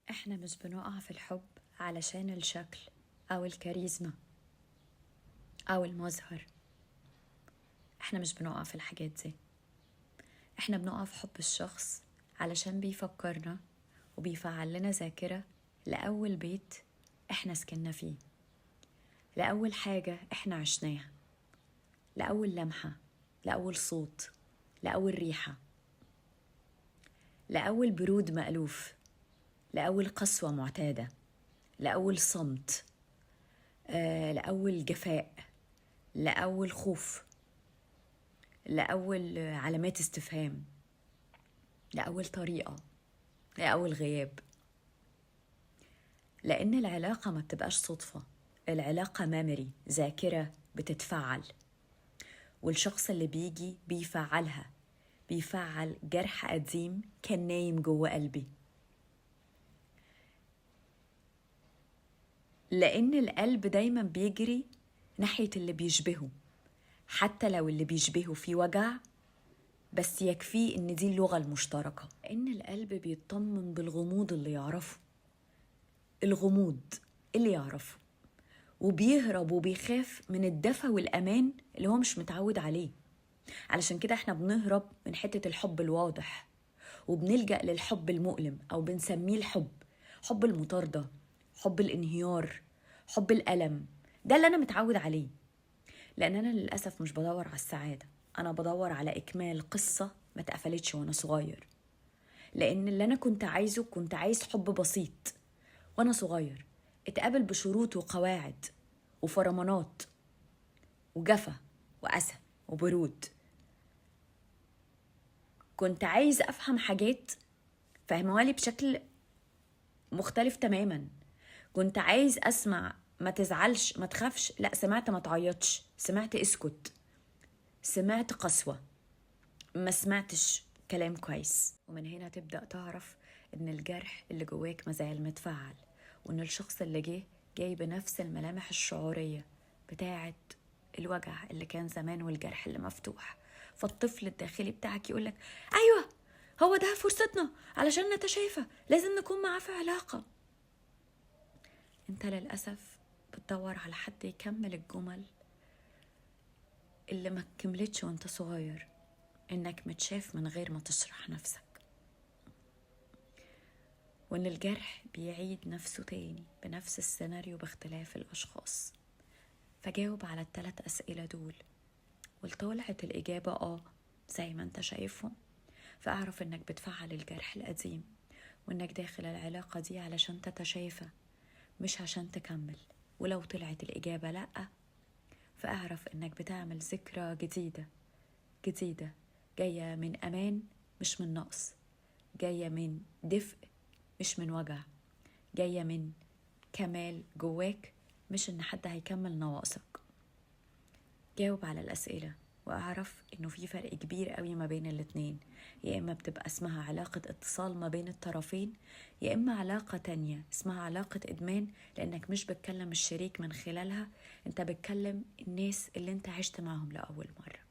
احنا مش بنقع في الحب علشان الشكل او الكاريزما او المظهر. احنا مش بنقع في الحاجات دي. احنا بنقع في حب الشخص علشان بيفكرنا وبيفعل لنا ذاكرة لأول بيت احنا سكننا فيه، لأول حاجة احنا عشناها، لأول لمحة، لأول صوت، لأول ريحة، لأول برود مألوف، لأول قسوة معتادة، لأول صمت، لأول جفاء، لأول خوف، لأول علامات استفهام، لأول طريقة، لأول غياب. لأن العلاقة ما بتبقاش صدفة، العلاقة ميموري، ذاكرة بتتفعل، والشخص اللي بيجي بيفعلها، بيفعل جرح قديم كان نايم جوه قلبي. لأن القلب دايما بيجري ناحية اللي بيشبهه، حتى لو اللي بيشبهه فيه وجع، بس يكفيه إن دي اللغة المشتركة. لأن القلب بيطمن بالغموض اللي يعرفه، الغموض اللي يعرفه، وبيهرب وبيخاف من الدفى والأمان اللي هو مش متعود عليه. علشان كده احنا بنهرب من حتة الحب الواضح وبنلجأ للحب المؤلم، أو بنسميه الحب، حب المطاردة، حب الانهيار، حب الألم. ده اللي أنا متعود عليه، لأن أنا للأسف مش بدور على السعادة، أنا بدور على إكمال قصة ما اتقفلتش وأنا صغير. لأن اللي أنا كنت عايزه، كنت عايز حب بسيط وأنا صغير، اتقابل بشروط وقواعد وفرمانات وجفا وأسى وبرود. كنت عايز أفهم حاجات فهموها لي بشكل مختلف تماما. كنت عايز أسمع ما تزعلش ما تخافش، لا سمعت ما تعيطش، سمعت اسكت، سمعت قسوة، ما سمعتش كلام كويس. ومن هنا تبدأ تعرف إن الجرح اللي جواك مازال متفعل، وإن الشخص اللي جه جاي بنفس الملامح الشعورية بتاعة الوجع اللي كان زمان والجرح اللي مفتوح. فالطفل الداخلي بتاعك يقولك أيوة هو ده فرصتنا علشان نتشافى، لازم نكون معاه في علاقة. انت للأسف بتدور على حد يكمل الجمل اللي ما كملتش وانت صغير، انك متشاف من غير ما تشرح نفسك، وان الجرح بيعيد نفسه تاني بنفس السيناريو باختلاف الأشخاص. فجاوب على الثلاث أسئلة دول، ولطلعت الإجابة زي ما انت شايفهم، فأعرف انك بتفعل الجرح القديم، وانك داخل العلاقة دي علشان تتشافى مش عشان تكمل. ولو طلعت الإجابة لأ، فأعرف إنك بتعمل ذكرى جديدة جديدة، جاية من أمان مش من نقص، جاية من دفء مش من وجع، جاية من كمال جواك مش إن حد هيكمل نواقصك. جاوب على الأسئلة وأعرف إنه في فرق كبير قوي ما بين الاتنين. يا إما بتبقى اسمها علاقة اتصال ما بين الطرفين، يا إما علاقة تانية اسمها علاقة إدمان، لأنك مش بتكلم الشريك من خلالها، أنت بتكلم الناس اللي أنت عشت معهم لأول مرة.